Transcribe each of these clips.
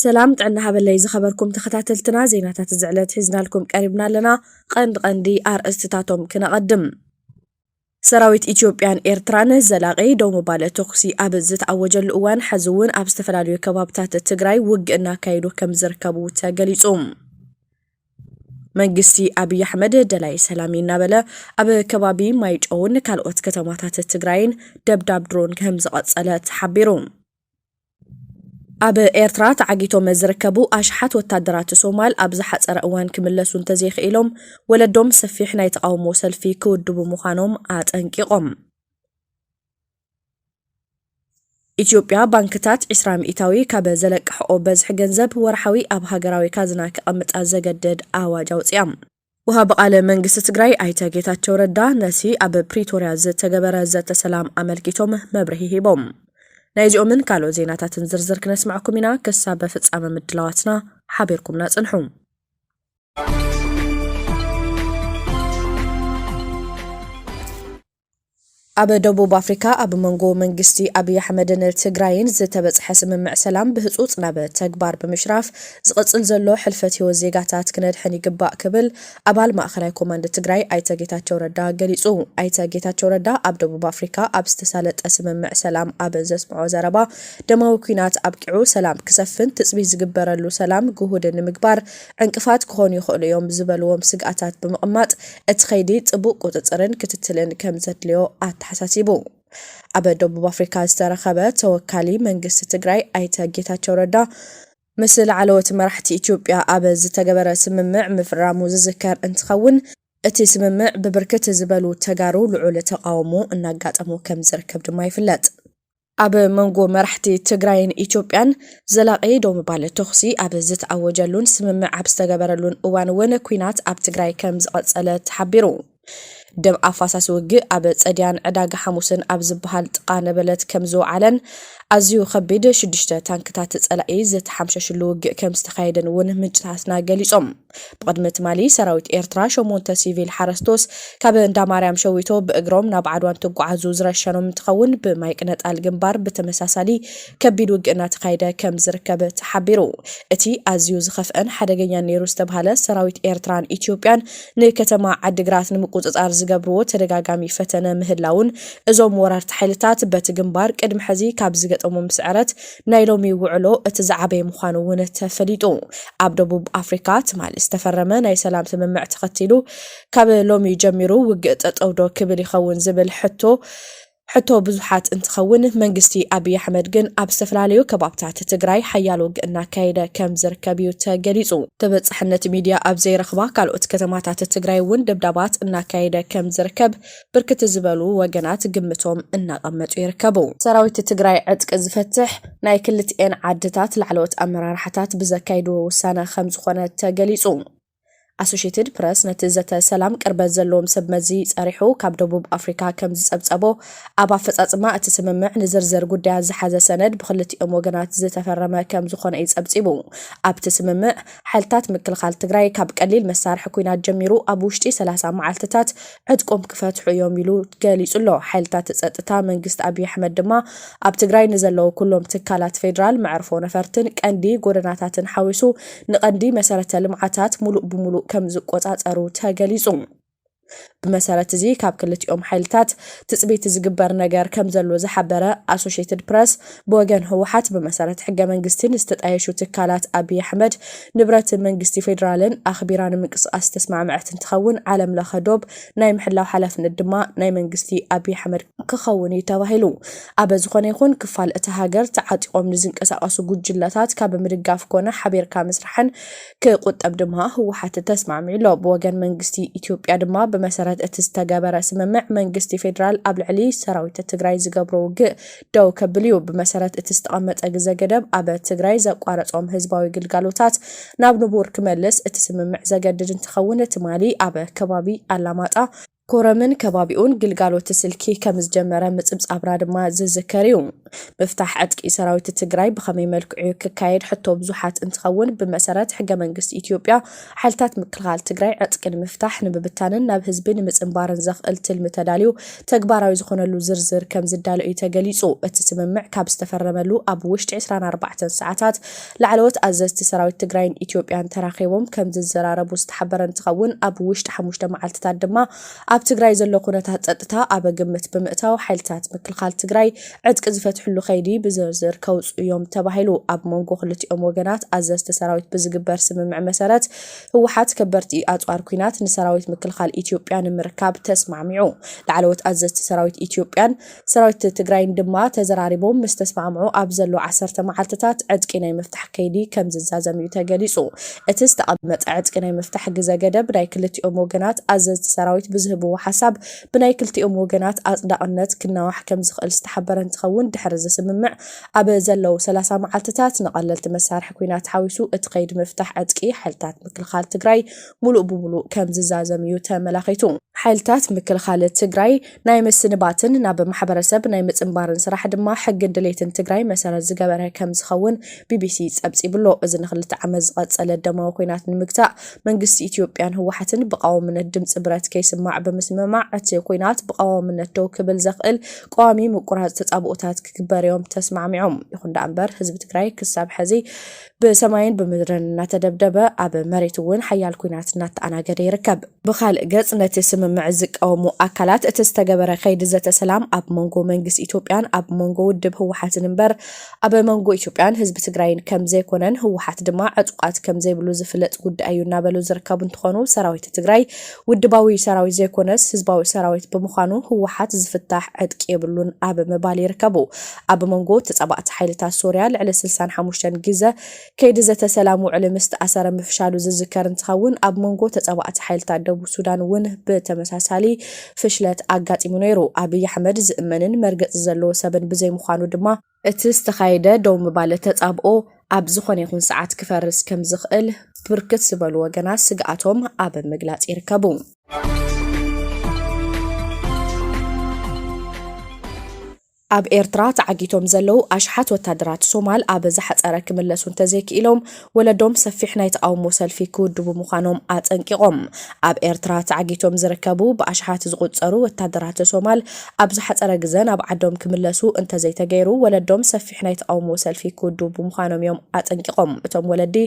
ሰላም ጥዕና ሃበለይ ዝኸበርኩም ተኸታተልትና፣ ዜናታት እዚ ዕለት ሒዝናልኩም ቀሪብና ኣለና። ቀንዲ ቀንዲ ኣርእስትታቶም ክነቐድም። ሰራዊት ኢትዮጵያን ኤርትራን ዘላቒ ደው ምባል ተኹሲ ኣብ ዝተኣወጀሉ እዋን፣ ሕዚ እውን ኣብ ዝተፈላለዩ ከባብታት ትግራይ ውግእ እናካየዱ ከም ዝርከቡ ተገሊጹ። መንግስቲ ኣብይ ኣሕመድ ደላይ ሰላም እናበለ፣ ኣብ ከባቢ ማይጨውን ካልኦት ከተማታት ትግራይን ደብዳብ ድሮን ከም ዝቐጸለ ተሓቢሩ። ኣብ ኤርትራ ተዓጊቶም ዝርከቡ ኣሽሓት ወታደራት ሶማል ኣብ ዝሓጸረ እዋን ክምለሱ እንተዘይክኢሎም፣ ወለዶም ሰፊሕ ናይ ተቓውሞ ሰልፊ ክውድቡ ምዃኖም ኣጠንቂቖም። ኢትዮጵያ፣ ባንክታት ዕስራ ሚእታዊ ካብ ዘለቅሕኦ በዝሒ ገንዘብ ወርሓዊ ኣብ ሃገራዊ ካዝና ክቐምጣ ዘገድድ ኣዋጅ ኣውጺኣ። ወሃቢ ቃለ መንግስቲ ትግራይ ኣይተ ጌታቸው ረዳ ነቲ ኣብ ፕሪቶርያ ዝተገበረ ዘተ ሰላም ኣመልኪቶም መብርሂ ሂቦም። ናይዚኦምን ካልኦት ዜናታትን ዝርዝር ክነስማዕኩም ኢና። ክሳብ ፍጻመ ምድላዋትና ሓቢርኩምና ጽንሑ። ኣብ ደቡብ ኣፍሪካ ኣብ መንጎ መንግስቲ ኣብይ ኣሕመድን ትግራይን ዝተበጽሐ ስምምዕ ሰላም ብህጹጽ ናብ ተግባር ብምሽራፍ ዝቕጽል ዘሎ ሕልፈት ህይወት ዜጋታት ክነድሕን ይግባእ ክብል ኣባል ማእኸላይ ኮማንድ ትግራይ ኣይተ ጌታቸው ረዳ ገሊጹ። ኣይተ ጌታቸው ረዳ ኣብ ደቡብ ኣፍሪካ ኣብ ዝተሳለጠ ስምምዕ ሰላም ኣብ ዘስምዖ ዘረባ፣ ደማዊ ኲናት ኣብቂዑ ሰላም ክሰፍን ትጽቢት ዝግበረሉ ሰላም ግሁድ ንምግባር ዕንቅፋት ክኾኑ ይኽእሉ እዮም ዝበልዎም ስግኣታት ብምቕማጥ፣ እቲ ከይዲ ጥቡቕ ቁጽጽርን ክትትልን ከም ዘድልዮ ኣተሓሳሲቡ። ኣብ ደቡብ ኣፍሪካ ዝተረኸበ ተወካሊ መንግስቲ ትግራይ ኣይተ ጌታቸው ረዳ፣ ምስ ላዕለዎት መራሕቲ ኢትዮጵያ ኣብ ዝተገበረ ስምምዕ ምፍራሙ ዝዝከር እንትኸውን፣ እቲ ስምምዕ ብብርክት ዝበሉ ተጋሩ ልዑል ተቓውሞ እናጋጠሞ ከም ዝርከብ ድማ ይፍለጥ። ኣብ መንጎ መራሕቲ ትግራይን ኢትዮጵያን ዘላቒ ደው ምባል ተኹሲ ኣብ ዝተኣወጀሉን ስምምዕ ኣብ ዝተገበረሉን እዋን እውን ኲናት ኣብ ትግራይ ከም ዝቐጸለ ተሓቢሩ። ደም ኣፋሳሲ ውግእ ኣብ ጸድያን ዕዳጋ ሓሙስን ኣብ ዝበሃል ጥቓ ነበለት ከም ዝወዓለን፣ ኣዝዩ ከቢድ ሽዱሽተ ታንክታት ጸላኢ ዝተሓምሸሽሉ ውግእ ከም ዝተኻየደን እውን ምንጭታትና ገሊጾም። ብቕድሚ ትማሊ ሰራዊት ኤርትራ ሸሞንተ ሲቪል ሓረስቶስ ካብ እንዳ ማርያም ሸዊቶ ብእግሮም ናብ ዓድዋ እንትጓዓዙ ዝረሸኖም እንትኸውን፣ ብማይ ቅነጣል ግንባር ብተመሳሳሊ ከቢድ ውግእ እናተኻየደ ከም ዝርከብ ተሓቢሩ። እቲ ኣዝዩ ዝኸፍአን ሓደገኛን ነይሩ ዝተባህለ ሰራዊት ኤርትራን ኢትዮጵያን ንከተማ ዓዲግራት ንምቁጽጻር ዝገብርዎ ተደጋጋሚ ፈተነ ምህላውን፣ እዞም ወረርቲ ሓይልታት በቲ ግንባር ቅድሚ ሕዚ ካብ ዝገጠሞም ስዕረት ናይ ሎሚ ውዕሎ እቲ ዝዓበየ ምዃኑ እውን ተፈሊጡ። ኣብ ደቡብ ኣፍሪካ ትማሊ ዝተፈረመ ናይ ሰላም ስምምዕ ተኸቲሉ ካብ ሎሚ ጀሚሩ ውግእ ጠጠው ዶ ክብል ይኸውን ዝብል ሕቶ ሕቶ ብዙሓት እንትኸውን፣ መንግስቲ ኣብይ ኣሕመድ ግን ኣብ ዝተፈላለዩ ከባብታት ትግራይ ሓያል ውግእ እናካየደ ከም ዝርከብ እዩ ተገሊጹ። ተበጻሕነት ሚድያ ኣብ ዘይረኽባ ካልኦት ከተማታት ትግራይ እውን ደብዳባት እናካየደ ከም ዝርከብ ብርክት ዝበሉ ወገናት ግምቶም እናቐመጡ ይርከቡ። ሰራዊት ትግራይ ዕጥቂ ዝፈትሕ ናይ ክልቲኤን ዓድታት ላዕለዎት ኣመራርሓታት ብዘካይድዎ ውሳነ ከም ዝኾነ ተገሊጹ። ኣሶሼትድ ፕረስ ነቲ ዘተ ሰላም ቅርበት ዘለዎም ሰብ መዚ ጸሪሑ ካብ ደቡብ ኣፍሪካ ከም ዝጸብጸቦ፣ ኣብ ኣፈጻጽማ እቲ ስምምዕ ንዝርዝር ጉዳያት ዝሓዘ ሰነድ ብክልቲኦም ወገናት ዝተፈረመ ከም ዝኾነ እዩ ጸብጺቡ። ኣብቲ ስምምዕ ሓይልታት ምክልኻል ትግራይ ካብ ቀሊል መሳርሒ ኲናት ጀሚሩ ኣብ ውሽጢ ሰላሳ መዓልትታት ዕጥቆም ክፈትሑ እዮም ኢሉ ገሊጹ ኣሎ። ሓይልታት ጸጥታ መንግስቲ ኣብይ ኣሕመድ ድማ ኣብ ትግራይ ንዘለዉ ኩሎም ትካላት ፌዴራል፣ መዕርፎ ነፈርትን ቀንዲ ጎደናታትን ሓዊሱ ንቐንዲ መሰረተ ልምዓታት ሙሉእ ብሙሉእ ከም ዝቆጻጸሩ ተገሊጹ። ብመሰረት እዚ ካብ ክልቲኦም ሓይልታት ትጽቢት ዝግበር ነገር ከም ዘሎ ዝሓበረ ኣሶሼትድ ፕረስ፣ ብወገን ህወሓት ብመሰረት ሕገ መንግስቲ ንዝተጣየሹ ትካላት ኣብይ ኣሕመድ ንብረት መንግስቲ ፌዴራልን ኣኽቢራ ንምንቅስቃስ ዝተስማዕመዐት እንትኸውን፣ ዓለም ለኸ ዶብ ናይ ምሕላው ሓላፍነት ድማ ናይ መንግስቲ ኣብይ ኣሕመድ ክኸውን እዩ ተባሂሉ። ኣበ ዝኾነ ይኹን ክፋል እታ ሃገር ተዓጢቖም ንዝንቀሳቐሱ ጉጅለታት ካብ ምድጋፍ ኮነ ሓቢርካ ምስራሕን ክቁጠብ ድማ ህወሓት ተስማዕሚዑ ኣሎ። ብወገን መንግስቲ ኢትዮጵያ ድማ ብመሰረት እቲ ዝተገበረ ስምምዕ መንግስቲ ፌዴራል ኣብ ልዕሊ ሰራዊት ትግራይ ዝገብሮ ውግእ ደው ከብል እዩ። ብመሰረት እቲ ዝተቐመጠ ግዘ ገደብ ኣብ ትግራይ ዘቋረጾም ህዝባዊ ግልጋሎታት ናብ ንቡር ክመልስ እቲ ስምምዕ ዘገድድ እንትኸውን፣ ትማሊ ኣብ ከባቢ ኣላማጣ ኮረምን ከባቢኡን ግልጋሎት ስልኪ ከም ዝጀመረ ምጽብጻብና ድማ ዝዝከር እዩ። ምፍታሕ ዕጥቂ ሰራዊት ትግራይ ብኸመይ መልክዑ ክካየድ ሕቶ ብዙሓት እንትኸውን፣ ብመሰረት ሕገ መንግስቲ ኢትዮጵያ ሓይልታት ምክልኻል ትግራይ ዕጥቂ ንምፍታሕ፣ ንምብታንን ናብ ህዝቢ ንምጽንባርን ዘኽእል ትልሚ ተዳልዩ ተግባራዊ ዝኾነሉ ዝርዝር ከም ዝዳሎ እዩ ተገሊጹ። እቲ ስምምዕ ካብ ዝተፈረመሉ ኣብ ውሽጢ ዕስራን ኣርባዕተን ሰዓታት ላዕለዎት ኣዘዝቲ ሰራዊት ትግራይን ኢትዮጵያን ተራኺቦም ከም ዝዘራረቡ ዝተሓበረ እንትኸውን፣ ኣብ ውሽጢ ሓሙሽተ መዓልትታት ድማ ኣብ ትግራይ ዘሎ ኩነታት ጸጥታ ኣብ ግምት ብምእታው ሓይልታት ምክልኻል ትግራይ ዕጥቂ ዝፈትሕሉ ከይዲ ብዝርዝር ከውፅኡ እዮም ተባሂሉ። ኣብ መንጎ ክልቲኦም ወገናት ኣዘዝቲ ሰራዊት ብዝግበር ስምምዕ መሰረት ህወሓት ከበድቲ ኣፅዋር ኲናት ንሰራዊት ምክልኻል ኢትዮጵያ ንምርካብ ተስማዕሚዑ። ላዕለዎት ኣዘዝቲ ሰራዊት ኢትዮጵያን ሰራዊት ትግራይን ድማ ተዘራሪቦም ምስ ተስማዕምዑ ኣብ ዘሎ ዓሰርተ መዓልትታት ዕጥቂ ናይ ምፍታሕ ከይዲ ከም ዝዛዘም እዩ ተገሊፁ። እቲ ዝተቐመጠ ዕጥቂ ናይ ምፍታሕ ግዘ ገደብ ናይ ክልቲኦም ወገናት ኣዘዝቲ ሰራዊት ብዝህብዎ ሓሳብ ብናይ ክልቲኦም ወገናት ኣፅዳቕነት ክናዋሕ ከም ዝኽእል ዝተሓበረ እንትኸውን፣ ድሕሪ እዚ ስምምዕ ኣብ ዘለዉ ሰላሳ መዓልትታት ንቐለልቲ መሳርሒ ኲናት ሓዊሱ እቲ ከይዲ ምፍታሕ ዕጥቂ ሓይልታት ምክልኻል ትግራይ ሙሉእ ብሙሉእ ከም ዝዛዘም እዩ ተመላኺቱ። ሓይልታት ምክልኻል ትግራይ ናይ ምስንባትን ናብ ማሕበረሰብ ናይ ምጽንባርን ስራሕ ድማ ሕግን ድሌትን ትግራይ መሰረት ዝገበረ ከም ዝኸውን ቢቢሲ ጸብጺቡሎ። እዚ ንክልተ ዓመት ዝቐጸለ ደማዊ ኲናት ንምግታእ መንግስቲ ኢትዮጵያን ህወሓትን ብቐዋምነት ድምፂ ብረት ከይስማዕ ብምስምማዕ፣ እቲ ኲናት ብቐዋምነት ደው ክብል ዘኽእል ቀዋሚ ምቁራጽ ተጻብኦታት ክግበር እዮም ተስማዕሚዖም። ይኹን ደኣ እምበር፣ ህዝቢ ትግራይ ክሳብ ሕዚ ብሰማይን ብምድርን እናተደብደበ፣ ኣብ መሬት እውን ሓያል ኲናት እናተኣናገደ ይርከብ። ብኻልእ ገጽ፣ ነቲ ስምምዕ ዝቃወሙ ኣካላት፣ እቲ ዝተገበረ ከይዲ ዘተ ሰላም ኣብ መንጎ መንግስቲ ኢትዮጵያን ኣብ መንጎ ውድብ ህወሓትን እምበር፣ ኣብ መንጎ ኢትዮጵያን ህዝቢ ትግራይን ከም ዘይኮነን፣ ህወሓት ድማ ዕጡቓት ከም ዘይብሉ ዝፍለጥ ጉዳይ እዩ እናበሉ ዝርከቡ እንትኾኑ፣ ሰራዊት ትግራይ ውድባዊ ሰራዊት ዘይኮነስ ህዝባዊ ሰራዊት ብምዃኑ፣ ህወሓት ዝፍታሕ ዕጥቂ የብሉን ኣብ ምባል ይርከቡ። ኣብ መንጎ ተጻባእቲ ሓይልታት ሶርያ ልዕሊ ስልሳን ሓሙሽተን ግዘ ከይዲ ዘተ ሰላም ውዕሊ ምስ ተኣሰረ ምፍሻሉ ዝዝከር እንትኸውን፣ ኣብ መንጎ ተጻባእቲ ሓይልታት ደቡብ ሱዳን እውን ብተመሳሳሊ ፍሽለት ኣጋጢሙ ነይሩ። ኣብይ ኣሕመድ ዝእመንን መርገጺ ዘለዎ ሰብን ብዘይምዃኑ ድማ፣ እቲ ዝተኻየደ ደው ምባል ተጻብኦ ኣብ ዝኾነ ይኹን ሰዓት ክፈርስ ከም ዝኽእል ብርክት ዝበሉ ወገናት ስግኣቶም ኣብ ምግላጽ ይርከቡ። ኣብ ኤርትራ ተዓጊቶም ዘለዉ ኣሽሓት ወታደራት ሶማል ኣብ ዝሓጸረ ክምለሱ እንተዘይክኢሎም፣ ወለዶም ሰፊሕ ናይ ተቓውሞ ሰልፊ ክውድቡ ምዃኖም ኣጠንቂቖም። ኣብ ኤርትራ ተዓጊቶም ዝርከቡ ብኣሽሓት ዝቑጸሩ ወታደራት ሶማል ኣብ ዝሓጸረ ግዘ ናብ ዓዶም ክምለሱ እንተዘይተገይሩ፣ ወለዶም ሰፊሕ ናይ ተቓውሞ ሰልፊ ክውድቡ ምዃኖም እዮም ኣጠንቂቖም። እቶም ወለዲ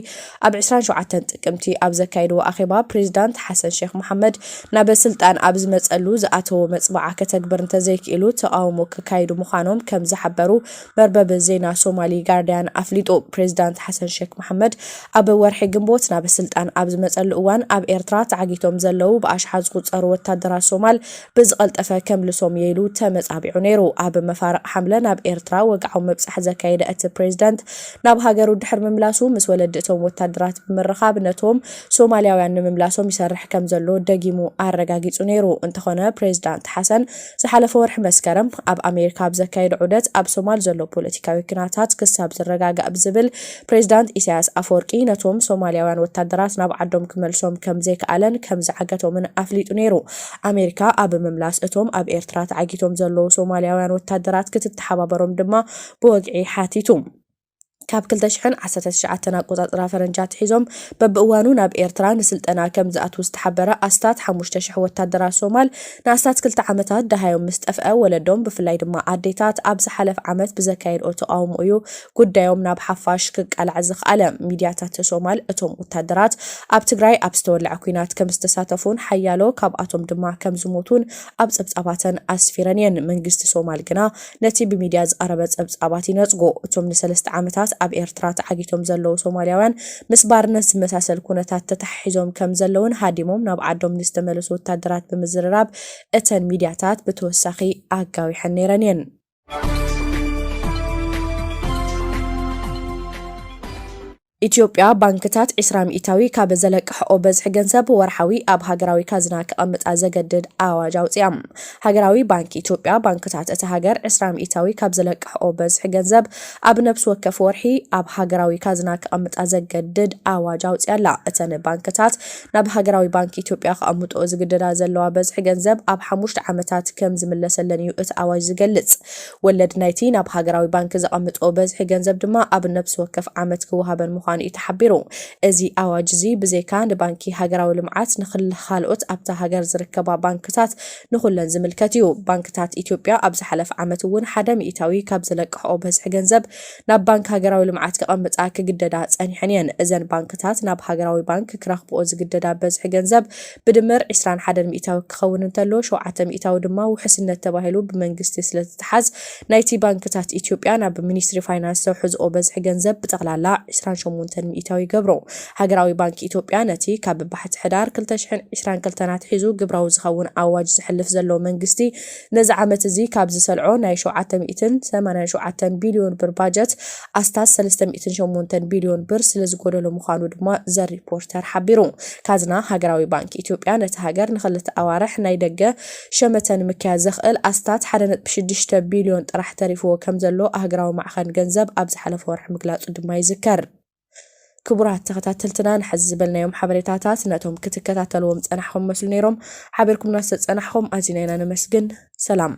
ኣብ ዕስራን ሸውዓተን ጥቅምቲ ኣብ ዘካየድዎ ኣኼባ፣ ፕሬዚዳንት ሓሰን ሼክ መሓመድ ናብ ስልጣን ኣብ ዝመጸሉ ዝኣተዎ መጽብዓ ከተግብር እንተዘይክኢሉ፣ ተቓውሞ ከካይዱ ምዃኖም ከም ዝሓበሩ መርበብ ዜና ሶማሊ ጋርዲያን ኣፍሊጡ። ፕሬዚዳንት ሓሰን ሼክ መሓመድ ኣብ ወርሒ ግንቦት ናብ ስልጣን ኣብ ዝመጸሉ እዋን፣ ኣብ ኤርትራ ተዓጊቶም ዘለዉ ብኣሽሓት ዝቑጸሩ ወታደራት ሶማል ብዝቐልጠፈ ከምልሶም እየ ኢሉ ተመጻቢዑ ነይሩ። ኣብ መፋርቕ ሓምለ ናብ ኤርትራ ወግዓዊ ምብጻሕ ዘካየደ እቲ ፕሬዚዳንት፣ ናብ ሃገሩ ድሕሪ ምምላሱ፣ ምስ ወለዲ እቶም ወታደራት ብምርኻብ፣ ነቶም ሶማልያውያን ንምምላሶም ይሰርሕ ከም ዘሎ ደጊሙ ኣረጋጊጹ ነይሩ። እንተኾነ፣ ፕሬዚዳንት ሓሰን ዝሓለፈ ወርሒ መስከረም ኣብ ኣሜሪካ ኣብ ዘካየዶ ዑደት፣ ኣብ ሶማል ዘሎ ፖለቲካዊ ኲናታት ክሳብ ዝረጋጋእ ብዝብል፣ ፕሬዚዳንት ኢሳያስ ኣፈወርቂ ነቶም ሶማልያውያን ወታደራት ናብ ዓዶም ክመልሶም ከም ዘይከኣለን ከም ዝዓገቶምን ኣፍሊጡ ነይሩ። ኣሜሪካ ኣብ ምምላስ እቶም ኣብ ኤርትራ ተዓጊቶም ዘለዉ ሶማልያውያን ወታደራት ክትተሓባበሮም ድማ ብወግዒ ሓቲቱ። ካብ ክልተ ሽሕን ዓሰርተ ትሽዓተን ኣቆጻጽራ ፈረንጂ ኣትሒዞም በብእዋኑ ናብ ኤርትራ ንስልጠና ከም ዝኣትዉ ዝተሓበረ ኣስታት ሓሙሽተ ሽሕ ወታደራት ሶማል ንኣስታት ክልተ ዓመታት ደሃዮም ምስ ጠፍአ፣ ወለዶም ብፍላይ ድማ ኣዴታት ኣብ ዝሓለፈ ዓመት ብዘካየድኦ ተቓውሞ እዩ ጉዳዮም ናብ ሓፋሽ ክቃላዕ ዝኸኣለ። ሚድያታት ሶማል እቶም ወታደራት ኣብ ትግራይ ኣብ ዝተወልዐ ኲናት ከም ዝተሳተፉን ሓያሎ ካብኣቶም ድማ ከም ዝሞቱን ኣብ ጸብጻባተን ኣስፊረን እየን። መንግስቲ ሶማል ግና ነቲ ብሚድያ ዝቐረበ ጸብጻባት ይነጽጎ። እቶም ንሰለስተ ዓመታት ኣብ ኤርትራ ተዓጊቶም ዘለዉ ሶማልያውያን፣ ምስ ባርነት ዝመሳሰል ኩነታት ተተሓሒዞም ከም ዘለዉን ሃዲሞም ናብ ዓዶም ንዝተመለሱ ወታደራት ብምዝርራብ እተን ሚድያታት ብተወሳኺ ኣጋዊሐን ነይረን እየን። ኢትዮጵያ ባንክታት ዕስራ ሚእታዊ ካብ ዘለቅሕኦ በዝሒ ገንዘብ ወርሓዊ ኣብ ሃገራዊ ካዝና ክቐምጣ ዘገድድ ኣዋጅ ኣውፅያ። ሃገራዊ ባንክ ኢትዮጵያ ባንክታት እታ ሃገር ዕስራ ሚእታዊ ካብ ዘለቅሕኦ በዝሒ ገንዘብ ኣብ ነብሲ ወከፍ ወርሒ ኣብ ሃገራዊ ካዝና ክቐምጣ ዘገድድ ኣዋጅ ኣውፅያ ኣላ። እተን ባንክታት ናብ ሃገራዊ ባንክ ኢትዮጵያ ክቐምጥኦ ዝግደዳ ዘለዋ በዝሒ ገንዘብ ኣብ ሓሙሽተ ዓመታት ከም ዝምለሰለን እዩ እቲ ኣዋጅ ዝገልጽ። ወለድ ናይቲ ናብ ሃገራዊ ባንክ ዘቐምጥኦ በዝሒ ገንዘብ ድማ ኣብ ነብሲ ወከፍ ዓመት ክወሃበን ምዃኑ እዩ ተሓቢሩ። እዚ ኣዋጅ እዚ ብዘይካ ንባንኪ ሃገራዊ ልምዓት ንክልኻልኦት ኣብታ ሃገር ዝርከባ ባንክታት ንኹለን ዝምልከት እዩ። ባንክታት ኢትዮጵያ ኣብ ዝሓለፈ ዓመት እውን ሓደ ሚእታዊ ካብ ዝለቅሕኦ በዝሒ ገንዘብ ናብ ባንክ ሃገራዊ ልምዓት ክቐምጣ ክግደዳ ጸኒሐን እየን። እዘን ባንክታት ናብ ሃገራዊ ባንክ ክረኽብኦ ዝግደዳ በዝሒ ገንዘብ ብድምር ዕስራን ሓደን ሚእታዊ ክኸውን እንተሎ፣ ሸውዓተ ሚእታዊ ድማ ውሕስነት ተባሂሉ ብመንግስቲ ስለዝተሓዝ፣ ናይቲ ባንክታት ኢትዮጵያ ናብ ሚኒስትሪ ፋይናንስ ዘውሕዝኦ በዝሒ ገንዘብ ብጠቕላላ ዕስራን ሸሞንተን ሚእታዊ ይገብሮ። ሃገራዊ ባንክ ኢትዮጵያ ነቲ ካብ ባሕቲ ሕዳር ክልተ ሽሕን ዕስራን ክልተን ኣትሒዙ ግብራዊ ዝኸውን ኣዋጅ ዝሕልፍ ዘሎ መንግስቲ፣ ነዚ ዓመት እዚ ካብ ዝሰልዖ ናይ ሸውዓተ ሚእትን ሰማንያን ሸውዓተን ቢልዮን ብር ባጀት ኣስታት ሰለስተ ሚእትን ሸሞንተን ቢልዮን ብር ስለዝጎደሎ ምዃኑ ድማ ዘ ሪፖርተር ሓቢሩ። ካዝና ሃገራዊ ባንክ ኢትዮጵያ ነቲ ሃገር ንክልተ ኣዋርሕ ናይ ደገ ሸመተ ንምክያድ ዘኽእል ኣስታት ሓደ ነጥቢ ሽዱሽተ ቢልዮን ጥራሕ ተሪፍዎ ከም ዘሎ ኣህግራዊ ማዕኸን ገንዘብ ኣብ ዝሓለፈ ወርሒ ምግላጹ ድማ ይዝከር። ክቡራት ተኸታተልትና፣ ንሕዚ ዝበልናዮም ሓበሬታታት ነቶም ክትከታተልዎም ጸናሕኹም መስሉ ነይሮም። ሓቢርኩምና ዝተጸናሕኹም ኣዚና ኢና ነመስግን። ሰላም።